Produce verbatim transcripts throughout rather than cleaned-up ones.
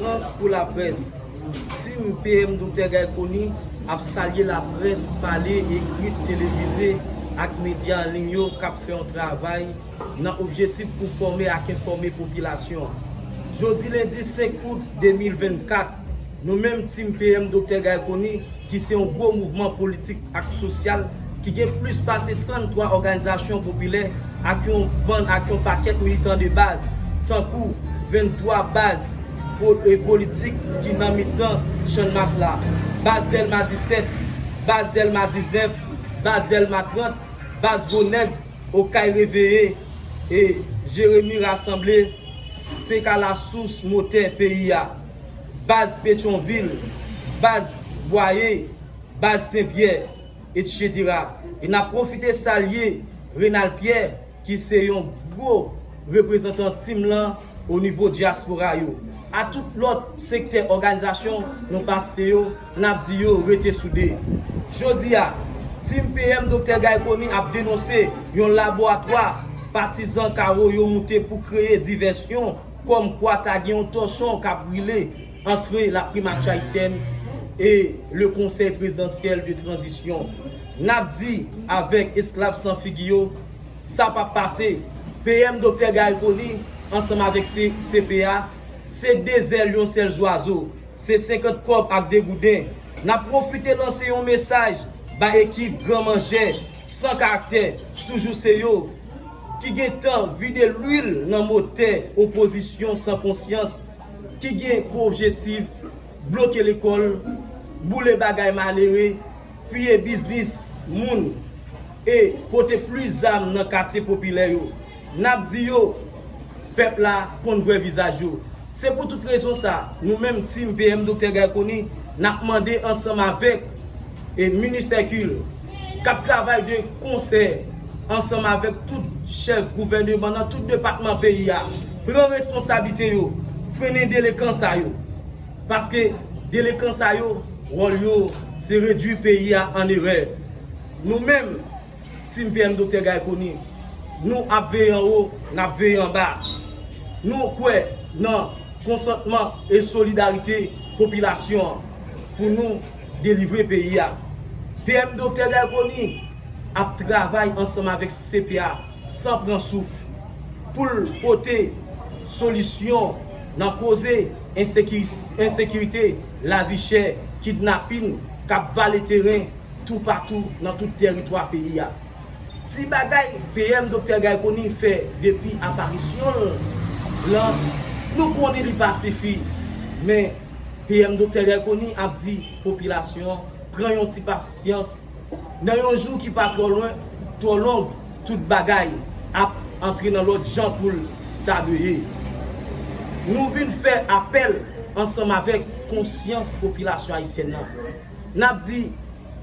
Konferans pou laprès. Tim P M Doktè Guy Conille ap salye laprès pale, ekri, televize ak medya an liy yo k ap fè yon travay nan objektif pou fòme ak enfòme popilasyon an. Jodi lendi senk out de mil vennkat, nou menm Tim P M Doktè Guy Conille, ki se yon gwo mouvman politik ak sosyal ki gen plis pase tranntwa òganizasyon popilè ak yon bann, ak yon pakèt militan de baz, tankou venntwa baz po-, e politik ki nan mitan Channmas la: baz Dèlma disèt, baz Dèlma diznèf, baz Dèlma trant, baz Gwo Nèg, Okay Reveye, e Jeremi Rasanble, Seka Lasous, motè peyi a, baz Petyonvil, baz Bwaye, baz Senpyè, etsetera. E n ap pwofite salye Renald Pierre, ki se yon gwo reprezantan Tim lan o nivo dyaspora yo. A tout lòt sektè òganizasyon nou pa site yo, n ap di yo rete soude. Jodi a, Tim P M Doktè Guy Conille ap denonse yon laboratwa patizan Kawo yo moute pou kreye divèsyon, kòmkwa ta gen yon tòchon k ap brile antre la Primati Ayisyèn e le Konsèy Prezidansyèl de Tranzisyon. N ap di avèk esklav san figi yo, sa p ap pase. P M Doktè Guy Conille ansanm avèk C-, C P A, se de zèl yon sèl zwazo, se senkant kòb ak de gouden. N ap pwofite lanse yon mesaj bay ekip gran manjè san karaktè, toujou se yo, ki gen tan vide lwil nan motè opozisyon san konsyans, ki gen pou objektif bloke lekòl, boule bagay malere, piye biznis moun e pote plis zam nan katye popilè yo. N ap di yo, pèp la konn vrè vizaj yo. Se pou tout rezon sa, nou menm Tim P M Doktè Guy Conille, n ap mande ansanm avèk e minis Hercule, k ap travay de konsè ansanm avèk tout chèf gouvènman nan tout depatman peyi a, pran responsablite yo, frennen delenkan sa yo. Paske delenkan sa yo, wòl yo, se redui peyi a an erè. Nou menm, Tim P M Doktè Guy Conille, nou ap veye anwo, n ap veye anba. Nou kwè nan konsantman e solidarite popilasyon an pou nou delivre peyi a. P M Doktè Guy Conille ap travay ansanm avèk C P A san pran souf pou l pote solisyon nan koze ensekiri-, ensekirite, lavi chè, kidnapin k ap vale teren toupatou nan tout tèritwa peyi a. Ti bagay P M Doktè Guy Conille fè depi aparisyon l lan, nou konnen li pa sifi, men P M Doktè Guy Conille ap di popilasyon an pran yon ti pasyans. Nan yon jou ki pa twò lwen, twò long, tout bagay ap antre nan lòt jan pou l ta dwe ye. Nou vin fè apèl ansanm avèk konsyans popilasyon ayisyèn nan. N ap di,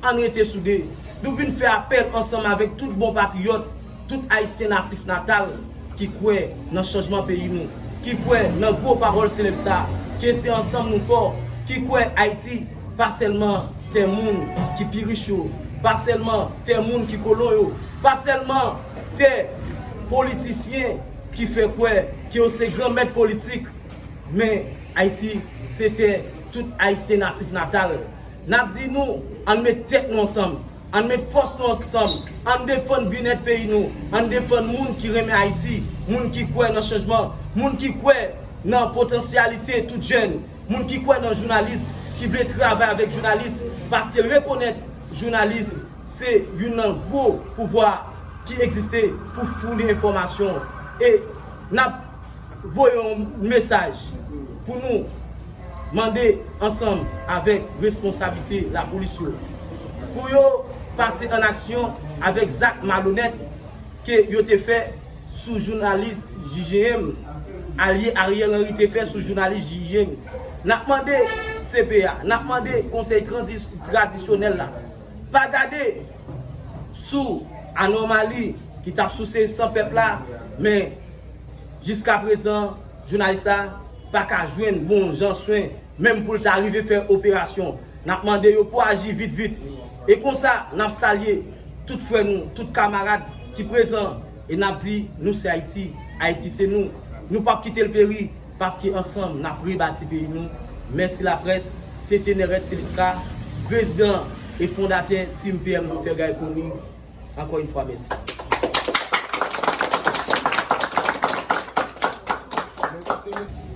ann rete soude. Nou vin fè apèl ansanm avèk tout bon patriyòt, tout Ayisyen natif natal ki kwè nan chanjman peyi nou, ki kwè nan gwo pawòl selèb sa, ke se ansanm nou fò, ki kwè Ayiti pa sèlman tè moun ki pi rich yo, pa sèlman tè moun ki kolon yo, pa sèlman tè politisyen ki fè kwè ke yo se gran mèt politik, men Ayiti se tè tout Ayisyen natif natal. N ap di nou, ann met tèt nou ansanm, ann met fòs nou ansanm, ann defann byennèt peyi nou, ann defann moun ki renmen Ayiti, moun ki kwè nan chanjman, moun ki kwè nan potansyalite tout jèn, moun ki kwè nan jounalis, ki vle travay avèk jounalis, paske l rekonèt jounalis se youn nan gwo pouvwa ki egziste pou founi enfòmasyon. E n ap voye yon mesaj pou nou mande ansanm avèk responsablite lapolis yo pou yo pase an aksyon avèk zak malonèt ke yo te fè sou jounalis J J M, alye Ariel Henry te fè sou jounalis J J M. N ap mande C P A, n ap mande konsèy tradi-, tradisyonèl la, pa gade sou anòmali ki t ap souse san pèp la, men jiskaprezan, jounalis la pa ka jwenn bon jan swen, menm pou l ta rive fè operasyon. N ap mande yo pou aji vit vit. E konsa, n ap salye tout frè nou, tout kamarad ki prezan, e n ap di, nou se Ayiti, Ayiti se nou. Nou p ap kite l peri, Paske ansanm, n ap rebati peyi nou. Mèsi laprès. Se te Nerette Silistra, prezidan e fondatè Team P M Doktè Garry Conille. Ankò yon fwa, mèsi.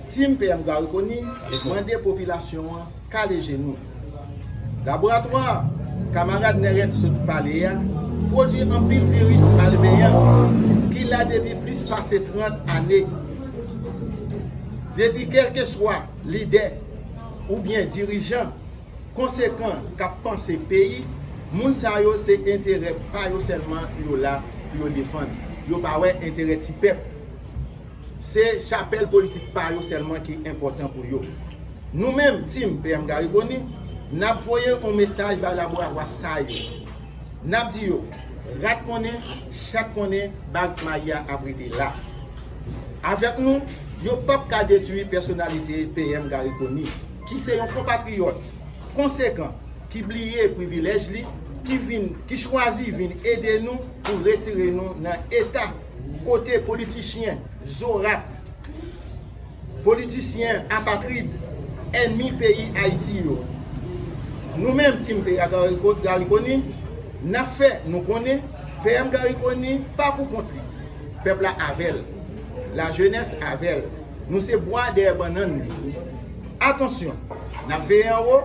Team P M Garry Conille mande popilasyon an kale je nou. Laboratwa kamarad Nerette sot pale a pwodui anpil viris malveyan ki la depi plis pase trant ane. Depi kèlkeswa lidè oubyen dirijan konsekan k ap panse peyi, moun sa yo se enterè pa yo sèlman yo la pou yo defann. Yo pa wè enterè ti pèp. Se chapèl politik pa yo sèlman ki enpòtan pou yo. Nou menm, Team P M Garry Conille, n ap voye yon mesaj bay laboratwa sa yo. N ap di yo, rat konnen, chat konnen, bag mayi a ap rete la. Avèk nou, yo p ap ka detwi pèsonalite P M Garry Conille, ki se yon konpatriyòt konsekan, ki bliye privilèj li, ki vin, ki chwazi vin ede nou pou retire nou nan eta kote politichyen zorat, politisyen apatrid, ènmi peyi Ayiti yo. Nou menm, Team P M Garry Co-, Garry Conille, n ap fè nou konnen P M Garry Conille pa pou kont li. Pèp la avè l. Lajenès avè l. Nou se bwa dèyè bannann li. Atansyon, n ap veye anwo,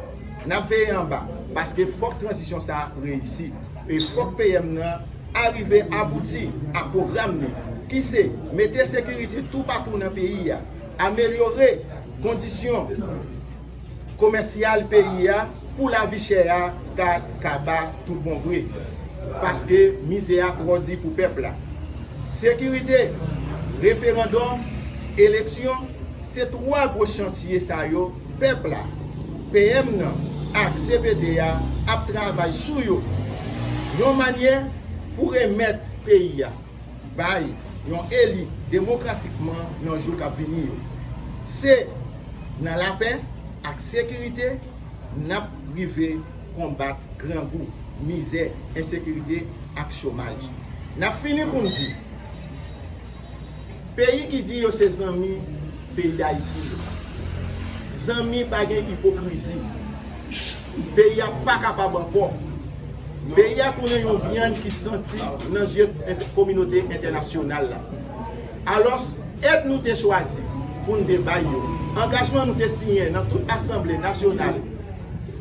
n ap veye anba, paske fòk tranzisyon sa a reyisi. E fòk P M nan arive abouti a pwogram li, ki se mete sekirite toupatou nan peyi a, amelyore kondisyon komèsyal peyi a pou lavi chè a ka kaba tout bon vre. Paske mizè a twò di pou pèp la. Sekirite, referandòm, eleksyon, se twa gwo chantye sa yo pèp la, P M nan ak C P T a ap travay sou yo yon manyè pou remèt peyi a bay yon eli demokratikman nan jou k ap vini yo. Se nan lapè ak sekirite n ap rive konbat grangou, mizè, ensekirite ak chomaj. N ap fini pou n di, peyi ki di yo se zanmi peyi Dayiti yo. Zanmi pa gen ipokrizi. Peyi a pa kapab ankò. Peyi a tounen yon vyann ki santi nan je ent-, kominote entènasyonal la. Alòs, èd nou te chwazi pou n te bay yo, angajman nou te siyen nan tout asanble nasyonal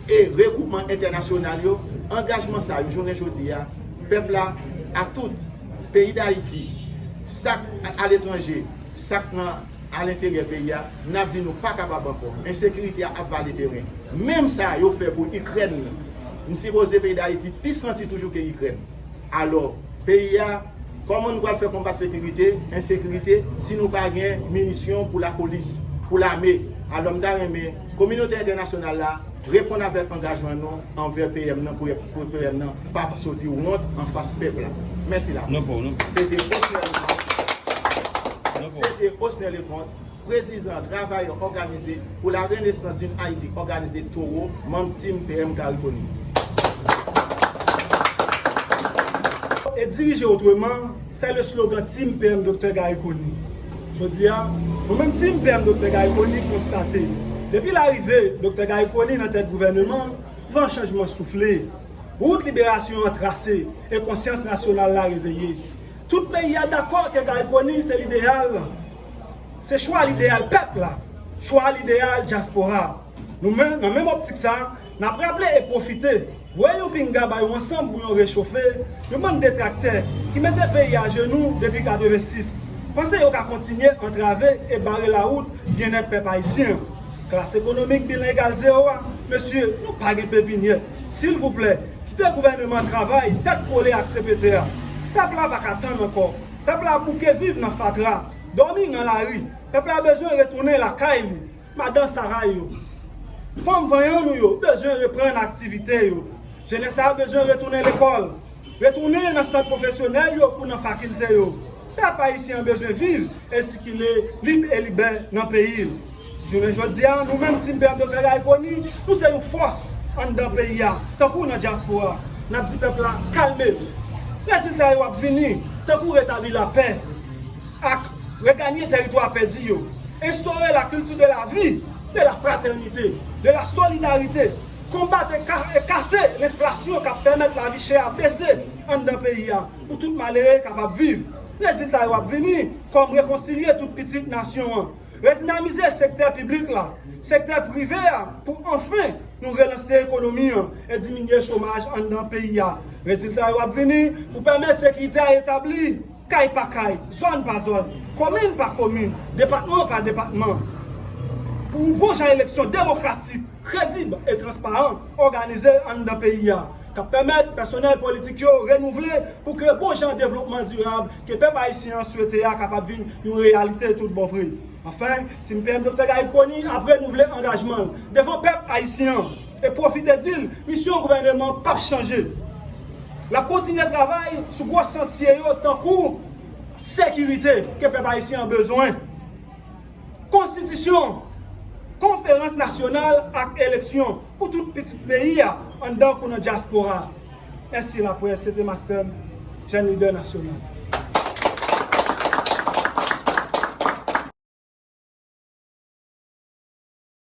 e regwoupman entènasyonal yo, angajman sa yo, jounen jodi a, pèp la, ak tout, peyi Dayiti, sa k aletranje, sa k nan alenteryè peyi a, n ap di nou pa kapab ankò. Ensekirite a ap vale teren. Menm sa yo fè pou Ikrèn nan, m sipoze peyi Dayiti pi santi toujou ke Ikrèn. Alò, peyi a, kòman nou pral fè konbat sekirite, ensekirite, si nou pa gen minisyon pou lapolis, pou lame? Alò, m ta renmen kominote entènasyonal la reponn avèk angajman nou anvè P M nan pou, pou P M nan pa soti wont anfas pèp la. Mèsi la. Se te Osner Leconte. Se te Osner Leconte, prezidan Travailleurs Organisés pour la Renaissance d'une Haïti Organisée Toro, manm Team P M Garry Conille. E dirije otreman, se le slogan Team P M Doktè Garry Conille. Jodi a, nou menm Team P M Doktè Garry Conille konstate, depi larive Doktè Garry Conille nan tèt gouvèneman, van chanjman soufle, wout liberasyon an trase e konsyans nasyonal la reveye. Tout peyi a dakò ke Garry Conille se lideyal, se chwa lideyal pèp la, chwa lideyal dyaspora. Nou menm, nan menm optik sa, n ap raple e pwofite voye yon pinga ba yon ansanm bouyon rechofe, yon bann detraktè ki mete peyi a jenou depi katrevensis, panse yo ka kontinye antrave e bare lawout byennèt pèp ayisyen an. Klas ekonomik bilan egal zewo a, mesye, nou pa gen pepinyè. Silvouplè, kite gouvèneman an travay tèt kole ak C P T a. Pèp la pa ka tann ankò. Pèp la bouke viv nan fatra, dòmi nan lari. Pèp la bezwen retounen lakay li. Madan Sara yo, fanm vanyan nou yo bezwen reprann aktivite yo. Jenès la bezwen retounen lekòl, retounen nan sant pwofesyonèl yo kou nan fakilte yo. Pèp ayisyen an bezwen viv e sikile lib e libè nan peyi l. Jounen jodi a, nou menm Team P M Doktè Garry Conille, nou se yon fòs anndan peyi a, tankou nan dyaspora. N ap di pèp la, kalme w. Rezilta yo ap vini, tankou retabli lapè ak reganye tèritwa pèdi yo. Instaurer la culture de la vie, de la fraternité, de la solidarité, konbat e ka- e kase lenflasyon k ap pèmèt lavi chè a bese anndan peyi a pou tout malere kapab viv. Rezilta yo ap vini kòm rekonsilye tout pitit nasyon an, redinamize sektè piblik la, sektè prive a pou anfen nou relanse ekonomi an e diminye chomaj anndan peyi a. Rezilta yo ap vini pou pèmèt sekirite a etabli kay pa kay, zòn pa zòn, komin pa komin, depatman pa depatman, pou yon bon jan eleksyon demokratik, kredib e transparan òganize anndan peyi a, k ap pèmèt pèsonèl politik yo renouvle pou ke bon jan devlopman dirab ke pèp ayisyen an swete a kapab vin yon reyalite tout bon vre. Anfen, Team P M Doktè Garry Conille ap renouvle angajman l devan pèp ayisyen an e pwofite di l misyon gouvèneman p ap chanje. L ap kontinye travay sou gwo santye yo tankou sekirite ke pèp ayisyen an bezwen, konstitisyon, konferans nasyonal ak eleksyon pou tout pitit peyi a anndan kou nan dyaspora. Mèsi laprès, se te Maxime, jèn lidè nasyonal.